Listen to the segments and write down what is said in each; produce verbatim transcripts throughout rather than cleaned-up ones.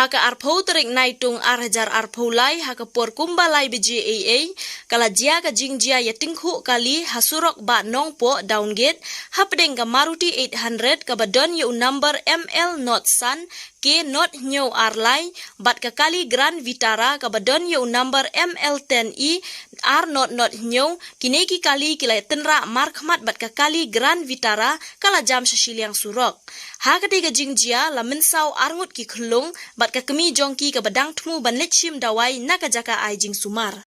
Ha ka arphew tarik Naitung ar hajar arphew lai, ha ka por kumba lai baje eiei, ka la jia ka jingjia ïa tyngkhuh kali ha surok Bah Nongpoh Downgate, hapdeng ka Maruti eight hundred kaba don ïa u number M L not san K not hynñiew ar lai, bad ka kali Grand Vitara kaba don ïa u number M L ten E ar not not hynñiew, kine ki kali ki la tynrah markhmat bad ka kali Grand Vitara ka la jam sha shiliang surok. Ha katei ka jingjia la mynsaw arngut ki khyllung bad ka kmie jong ki kaba dang thmu ban leit shim dawai na ka jaka ai jingsumar.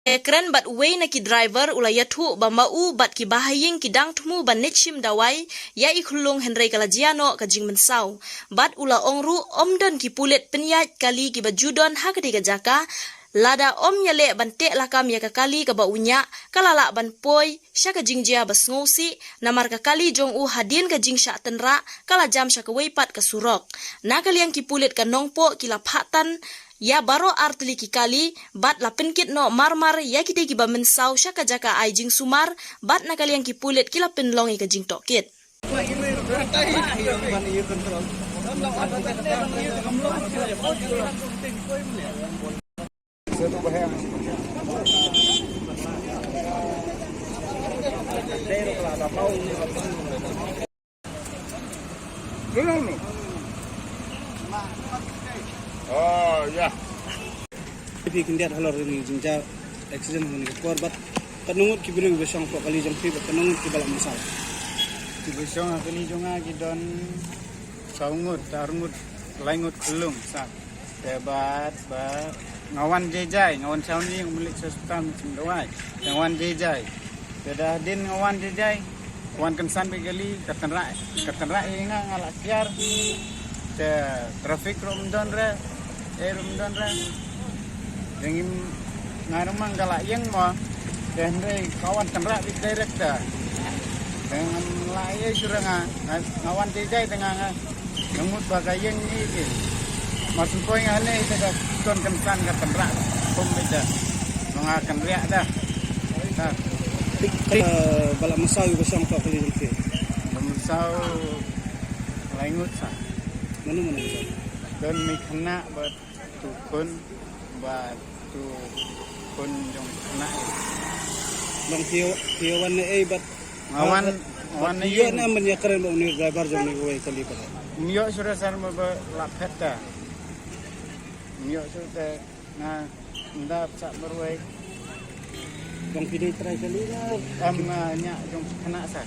Te kren bad uwei na ki driver u la ïathuh ba ma u bad ki bahaïing ki dang thmu ban leit shim dawai ïa i khyllung, hynrei ka la jia noh ka jingmynsaw. Bad u la ong ruh ym don ki pulit pynïaid kali kiba ju don ha katei ka jaka, lada ym ïaleh ban teh lakam ïa ka kali kaba u ñiah, ka la lah ban poi sha ka jingjia ba sngewsih, namar ka kali jong u hadien ka jingshah tynrah ka la jam sha kawei pat ka surok. Na ka liang ki pulit ka Nongpoh ki la phah tan ïa baroh artylli ki kali bad la pynkit noh marmar ïa kitei kiba mynsaw sha ka jaka ai jingsumar, bad na ka liang ki pulit ki la pynlong ïa ka jingtohkit. Oh, ïa. Phi khyndiat halor kane ka jingjia accident ha kane ka por, bad katno ngut ki briew ba shong hapoh kali jong phi bad katno ngut kiba la mynsaw? Kiba shong ha kane jong nga ki don saw ngut, ar ngut, lai ngut khyllung sa. Te bad ba nga wan jai jai, nga wan shawni, nga mlih sha hospital, nga shim dawai. Te nga wan jai jai. Te da hadien nga wan jai jai, wan kynsan bad kali, ka tynrah, ka tynrah ïa nga, nga la kiar. Te traffic ruh ym don re, eh ruh ym don re. Te ngim, nga ruh ma nga la ïeng mo. Te hynrei ka wan tynrah bad direct te. Te ngam la ïeng shuh re nga, nga, nga wan jai jai te nga, nga Nga mut ba ka ïeng ni ki. Mar syn poi nga ne te ka ton kynsan ka tynrah. Kum beit da. Nga kynriah da. Ta. Tik, tik, eh, ba la mynsaw ïa u ba shong hapoh kali jong phi? Ba mynsaw lai ngut sa. Mano mano mynsaw? Don mi khynnah bad tu khun bad tu khun jong khynnah. Bang phi, phi wan ne ei bad Nga wan, ah, wan ïa ïeng. Na mynta ïa kren ba une driver jong une uwei kali ba. Ym ïoh shuh re sar ma ba la phet ta. Ym ïoh shuh te nga ynda sa marwei. Jong phi dei trai kali na? Em, nga ñiah jong khynnah sa.